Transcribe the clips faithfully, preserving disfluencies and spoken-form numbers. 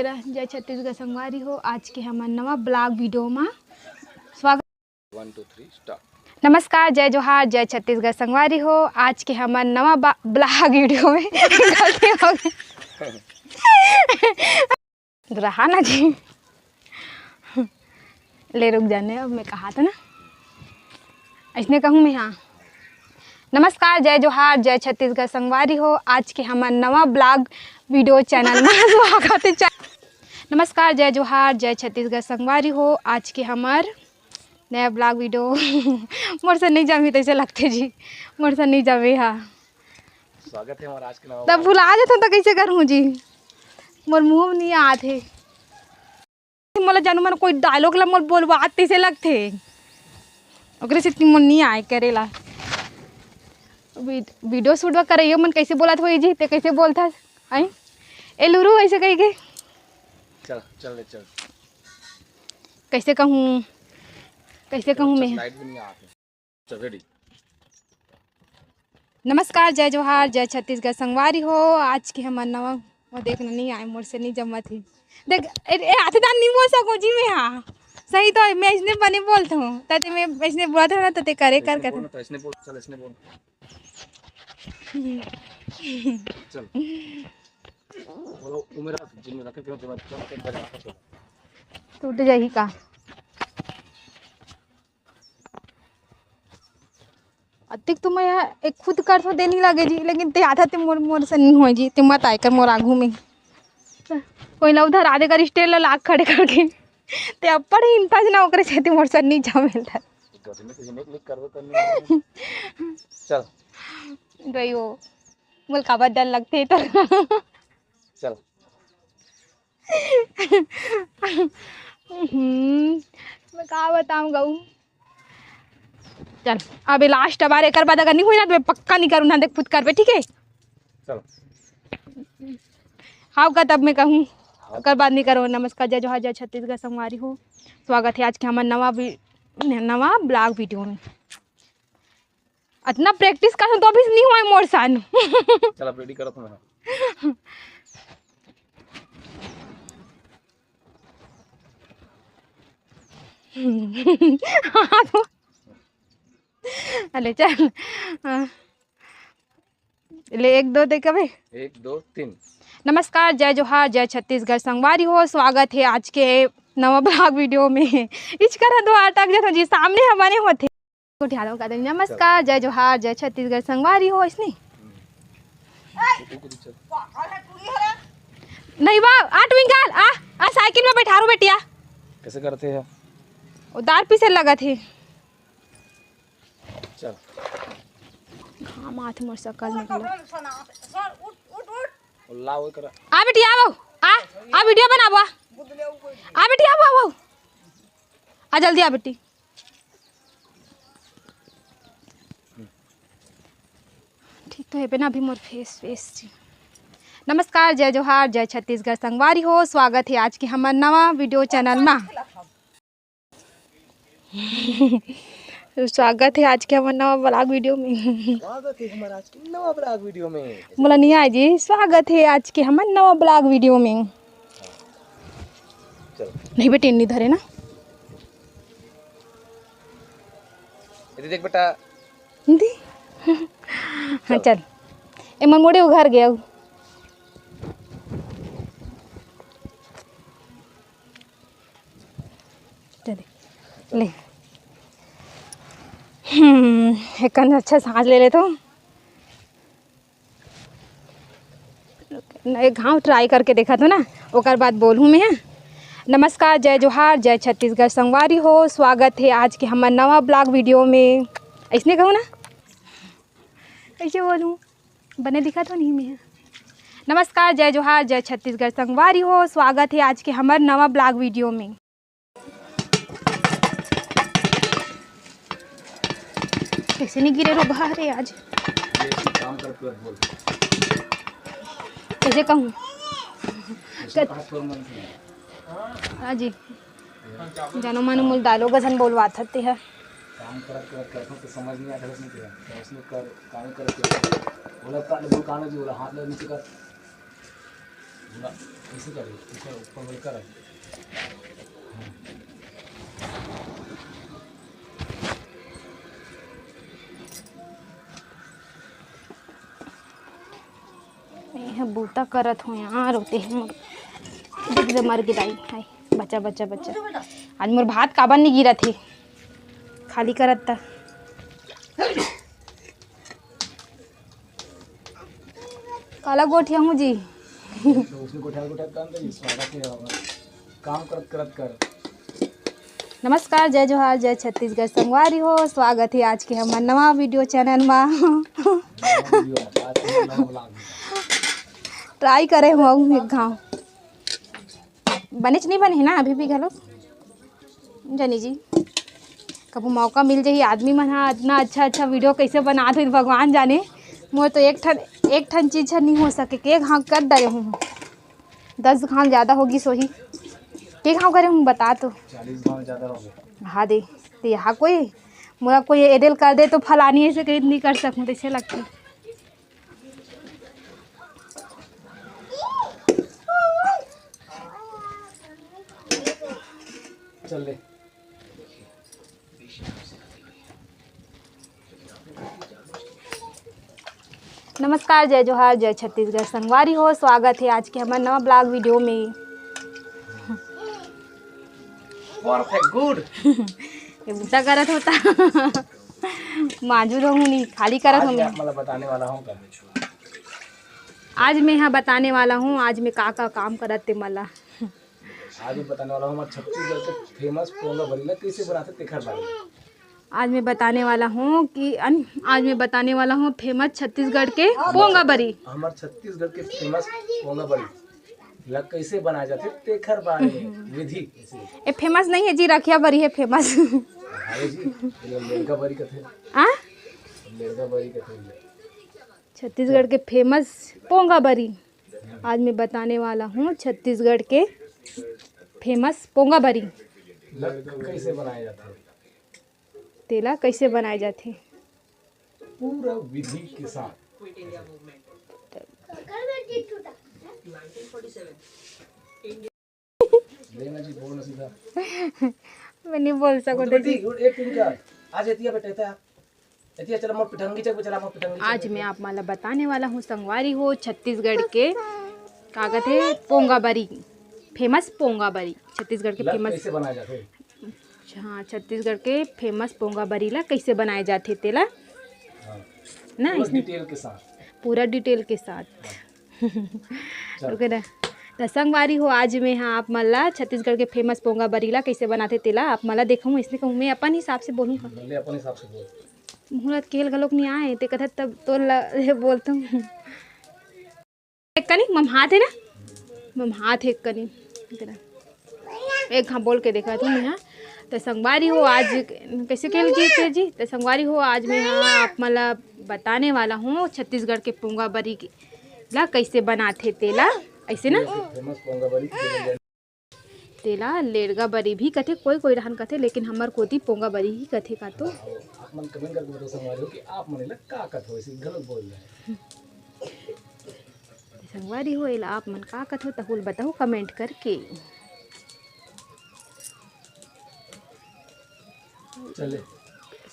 जय छत्तीसगढ़ संगवारी हो, आज के हमर नवा ब्लॉग वीडियो मा स्वागत। One, two, three, start। नमस्कार, जय जोहार, जय छत्तीसगढ़ संगवारी हो, आज के हमर नवा बा-, ब्लॉग वीडियो में गलती हो गई। रहा ना जी। ले रुक जाने, अब मैं कहा था ना, ऐसने कहूँ मैं, हाँ। नमस्कार, जय जोहार, जय छत्तीसगढ़ संगवारी हो, आज के हमर नवा ब्लॉग वीडियो चैनल में स्वागत है। चा-, नमस्कार, जय जोहार, जय छत्तीसगढ़ संगवारी हो, आज के हमर नया ब्लॉग वीडियो। मोर से नहीं जामी तैसे लगथे जी, मोर से नहीं जामी हा। स्वागत है हमारा आज के नवा तब ब्लॉग। भुला जाथों तो कैसे करूँ जी, मोर मुँह में नहीं आत हे। मोला जानू मन कोई डायलॉग ला मोर बोलवात तैसे लगथे, ओकरे सेती मोर नहीं आए करे ला। वी-, वीडियो शूट वा करइयो मन कैसे बोलत होई जी, ते कैसे बोलथस? आई ए लुरु ऐसे कही के चल, चल ले, चल। कैसे कहूँ, कैसे कहूँ मैं? लाइट भी नहीं आते। चल, रेडी। नमस्कार, जय जोहार, जय छत्तीसगढ़ संगवारी हो। आज के हमर नवा, वो देख ना, नहीं आए, मोर से नहीं जमत ही। देख, ए, ए, हाथे दान नहीं बोल सको जी मैं, हाँ। सही तो मैं ऐसने बने बोलत हूँ, तते मैं ऐसने बोलत हूँ ना, तते करे कर ऐसने कर। बोल ना, तो ऐसने बोल, चल, ऐसने बोल। चल। बोलो, उमेर रख, जिम में रख के, चल, चल, चल, चल। टूट जाही का? अतिक तो मैं एक खुद करथों दे नहीं लागे जी, लेकिन ते आधा ते मोर, मोर से नहीं होय जी, ते मत आए कर मोर आगू में। कोई ला उधर आधे कर स्टेल ला लाग खड़े करके, ते अप्पड़ ही इंताज ना ओकरे से ते मोर से नहीं जामे ला। चल। गई हो, मोल काबर डर लगथे तो। चल। हम्म, मैं का बताऊं गऊ। चल, अबे लास्ट बार, एकर बाद अगर नहीं हुई ना, तो मैं पक्का नहीं करूँ ना, देख खुद करबे, ठीक है? चल। हाँ, का तब मैं कहूँ, ओकर बाद नहीं करो। नमस्कार, जय जोहार, जय छत्तीसगढ़ संगवारी हो, स्वागत है आज के हमर नवा वी-, नवा ब्लॉग वीडियो में। अतना प्रैक्टिस कर तो अभी नहीं हुआ मोर सन। चल, अब रेडी करत हूँ मैं। अरे चल। हाँ। ले, एक, दो, देख अबे। एक, दो, तीन। नमस्कार, जय जोहार, जय छत्तीसगढ़ संगवारी हो, स्वागत है आज के नवा ब्लॉग वीडियो में। इच करा दो अटक जाथो जी, सामने ह बने होथे। गोठियालो का दे, नमस्कार, जय जोहार, जय छत्तीसगढ़ संगवारी हो, इसने। नहीं बा, आ ट्विंकल, आ, आ साइकिल में बैठारू बेटिया। कैसे करते हैं? वो दार पीसे लगत हे। चल। घाम आथे मोर सकल में घलो। ला वो करा। आ बेटी, आ बहू, आ, आ वीडियो बनाबो, आ। आ बेटी, आ बहू, आ बहू। आ जल्दी आ बेटी। ठीक तो हे बे ना अभी मोर फेस, फेस जी। नमस्कार, जय जोहार, जय छत्तीसगढ़ संगवारी हो, स्वागत है आज के हमर नवा वीडियो चैनल मा। स्वागत है आज के हमर नवा ब्लॉग वीडियो में। स्वागत है हमर आज के नवा ब्लॉग वीडियो में। मोला नहीं आए जी, स्वागत है आज के हमर नवा ब्लॉग वीडियो में। चल। नहीं बेटे, नहीं धरे ना। इधर देख बेटा। दी। हाँ, चल। चल। ए, मन मोड़े उघर गया। चले। ले। हम्म, एक कन अच्छा सांस ले ले तो। एक घाव ट्राई करके देखा तो ना, ओकर बाद बोलहूँ मैं। नमस्कार, जय जोहार, जय छत्तीसगढ़ संगवारी हो, स्वागत है आज के हमर नवा ब्लॉग वीडियो में। ऐसने कहूँ ना, कैसे बोलूँ, बने दिखा तो नहीं मैं। नमस्कार, जय जोहार, जय छत्तीसगढ़ संगवारी हो, स्वागत है आज के हमर नवा ब्लॉग वीडियो में। कैसे नहीं गिरे रो बाहर है आज। ये काम कर, कर बोल। कैसे कहूँ? इसमें कहा तोर मन से। हाँ जी। जानो मानो मोला दालो गसन बोलवात हते है। काम करत करत करथों तो समझ नहीं आता, नहीं तेरा। तो उसमें कर, काम करत करत। बोला, "कान, बोल, कान जी," बोला, "हाथ लगा नीचे कर।" ना, इसे कर, इसे ऊपर में कर। ये बूता करत हो यार, रोते हैं मोर। देख दे, मर गिराई। हाय, बचा, बचा, बचा। आज मोर भात काबर नहीं गिरत हे, खाली करत त। काला गोठिया हूँ जी। तो उसने गोठिया, गोठिया काम करिए, स्वागत है आपका। काम करत, करत कर। नमस्कार, जय जोहार, जय छत्तीसगढ़ संगवारी हो, स्वागत है आज के हमर नवा वीडियो चैनल मा। नवा वीडियो, आज के नवा vlog। ट्राई करे हूँ एक घाव, बनेच नहीं बने है ना अभी भी घलो। जानी जी, कभू मौका मिल जाही, आदमी मन ह इतना अच्छा अच्छा वीडियो कैसे बनात होही, भगवान जाने। मोर तो एक ठन, एक ठन चीज ह नहीं हो सके, के घाव कर डरे हूँ, दस घाव ज्यादा होगी सोही। के घाव करे हूँ बता तो। चालीस घाव ज्यादा हो गए। हाँ दे, तो यहाँ कोई मोला कोई एदेल कर दे तो फलानी ऐसे कहीं नहीं कर सकूँ, तो ऐसे लगती। चल ले। नमस्कार, जय जोहार, जय छत्तीसगढ़ संगवारी हो, स्वागत है आज के हमर नवा vlog वीडियो में। परफेक्ट, गुड। ये बूता करत होता। मांजू तो हूँ नहीं, खाली करत आज हूँ मैं नहीं। आप मला बताने वाला हूँ का? आज मैं यहाँ बताने वाला हूँ, आज मैं का का काम करत ते मला। आज मैं बताने वाला हूँ हमारे छत्तीसगढ़ के फेमस पोंगा बरी ला कैसे बनाते तेखर बारे में। आज मैं बताने वाला हूँ कि अन, आज मैं बताने वाला हूँ फेमस छत्तीसगढ़ के पोंगा बरी। हमारे छत्तीसगढ़ के फेमस पोंगा बरी ला कैसे बनाए जाथे तेखर बारे में विधि। ए फेमस नहीं है जी, रखिया बरी है फेमस। अरे जी, ये लेड़गा बरी कथे। आ? लेड़गा बरी कथे। छत्तीसगढ़ के फेमस पोंगा बरी। आज मैं बताने वाला हूँ छत्तीसगढ़ के फेमस पोंगा बरी। कैसे बनाया जाता है? तेला कैसे बनाए जाथे? पूरा विधि के साथ। लेना जी, बोल ना सीधा। मैं नहीं बोल सकूँ बोल तो बेटी, जी। एक दिन का। आज एतिया बेटा, एतिया। एतिया चला, मोर पिठंगी चक पे चला, मोर पिठंगी चक आज पे। मैं आप मन ला बताने वाला हूँ संगवारी हो, छत्तीसगढ़ के का कथे, पोंगा बरी, फेमस पोंगा बरी, छत्तीसगढ़ के लग फेमस। कैसे बनाया जाता है? हाँ, छत्तीसगढ़ के फेमस पोंगा बरी ला कैसे बनाए जाथे तेला। हाँ। ना, पूरा इसमें डिटेल के साथ। पूरा डिटेल के साथ। हाँ। चल। ओके ना। त संगवारी हो, आज मैं हा आप मन ला छत्तीसगढ़ के फेमस पोंगा बरी ला कैसे बनाथे तेला आप मन ला देखहूँ। इसने कहूँ, मैं अपन हिसाब से बोलूँ का? बोले, अपन हिसाब से बोल। मुहूर्त केल घलोक नहीं आए, ते कथा तब तो ला, बोलता हूँ। एक कनी मम हाथ है ना, मम हाथ है एक कनी। एक हाँ बोल के देखा तू यहाँ। तो संगवारी हो आज कैसे खेल जीते जी। तो संगवारी हो आज मैं हाँ आप मन ला बताने वाला हूँ छत्तीसगढ़ के पोंगा बरी के ला कैसे बनाथे तेला। ऐसे ना फेमस पोंगा बरी के तेला लेड़गा बरी भी कथे, कोई कोई रहन कथे, लेकिन हमर कोती पोंगा बरी ही कथे का तो। आप मन कमेंट करके बताओ संगवारी हो कि आप मन एला का कथो, ऐसे गलत बोल रहे हैं। संगवारी हो, एला आप मन का कथो, तहुल बताओ कमेंट करके। चले।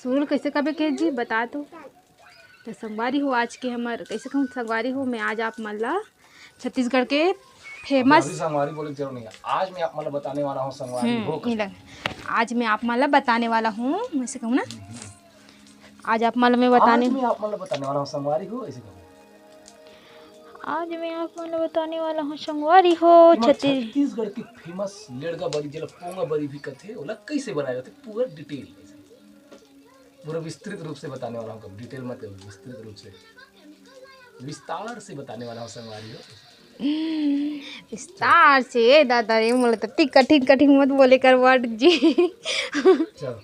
सुरुल कैसे कबे के जी, बता तो। तो संगवारी हो, आज के हमर, कैसे कहूँ संगवारी हो, मैं आज आप मन ला छत्तीसगढ़ के फेमस। अभी संगवारी बोले के जरूरत नहीं है। आज मैं आप मन ला बताने वाला हूँ संगवारी हो। आज मैं आप मन ला बताने वाला हूँ, मैं से कहूँ ना, आज आप मन ला मैं बताने, आज मैं आप मन ला बताने वाला हूँ संगवारी हो, ऐसे कहूँ। आज मैं आप मन ला बताने वाला हूँ संगवारी हो, छत्तीसगढ़ के फेमस लेड़गा बरी, जेला पोंगा बरी भी कथे, ओला कैसे बनाया जाथे, पूरा डिटेल, पूरा विस्तृत रूप से बताने वाला हूँ। डिटेल मत, विस्तृत रूप से, विस्तार से बताने वाला हूँ संगवारी हो। विस्तार से। ए दादा रे, मोला तो ठीक कठिन कठिन मत बोले कर वर्ड जी। चलो।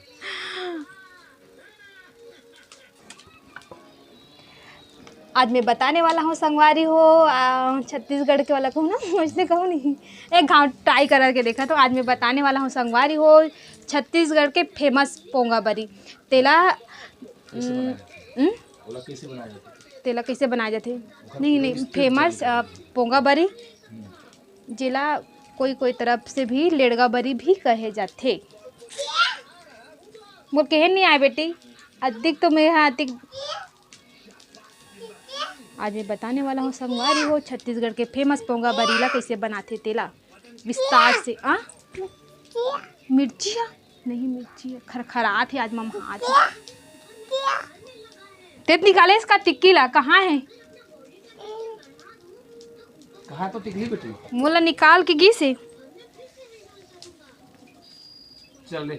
आज मैं बताने वाला हूँ संगवारी हो, आ, छत्तीसगढ़ के वाला कहूँ ना, मुझसे कहूँ नहीं, एक घाव ट्राई करके देखा। तो आज मैं बताने वाला हूँ संगवारी हो, छत्तीसगढ़ के फेमस पोंगा बरी। तेला कैसे बनाया जाथे? हम्म? ओला कैसे बनाया जाथे? तेला कैसे बनाया जाथे? नहीं, नहीं, फेमस, अ, पोंगा बरी। हम्म। जेला कोई कोई तरफ से भी लेड़गा बरी भी कहे जाथे। मोर कहे नहीं आए बेटी, अतिक तो मैं हाँ अतिक। आज मैं बताने वाला हूँ संगवारी हो, छत्तीसगढ़ के फेमस पोंगा बरी ला कैसे बनाथे तेला विस्तार से। आ मिर्चिया नहीं, मिर्चिया खरखरात है आज मम्मा आज। तेत निकाले इसका टिक्की ला, कहाँ है? कहाँ तो टिकली बेटी? मोला निकाल के गिस हे। चल ले।